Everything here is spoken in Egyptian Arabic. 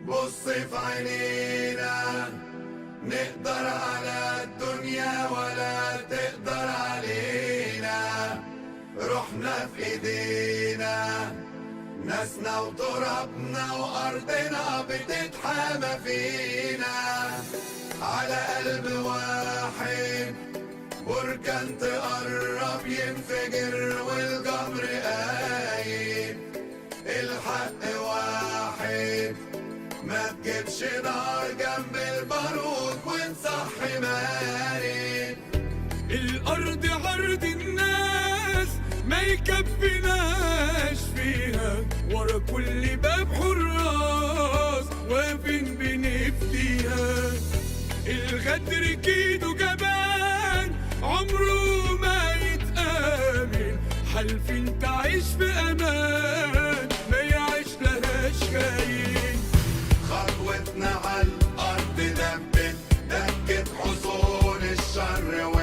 بص في عينينا، نقدر على الدنيا ولا تقدر علينا. روحنا في ايدينا، ناسنا وترابنا وارضنا بتتحامى فينا. على قلب واحد، بركان تقرب ينفجر والجمر قايد. الحق واحد، ما تجيبش نار جنب البارود ونصحي مارد. الأرض عرض الناس ما يكفيناش فيها، ورا كل باب حراس واقفين بنفديها. الغدر كيدو جبان عمره ما يتآمن، حالفين تعيش في أمان ما يعيش لهاش خاين. خطوتنا على الأرض دبت، دكت حصون الشر.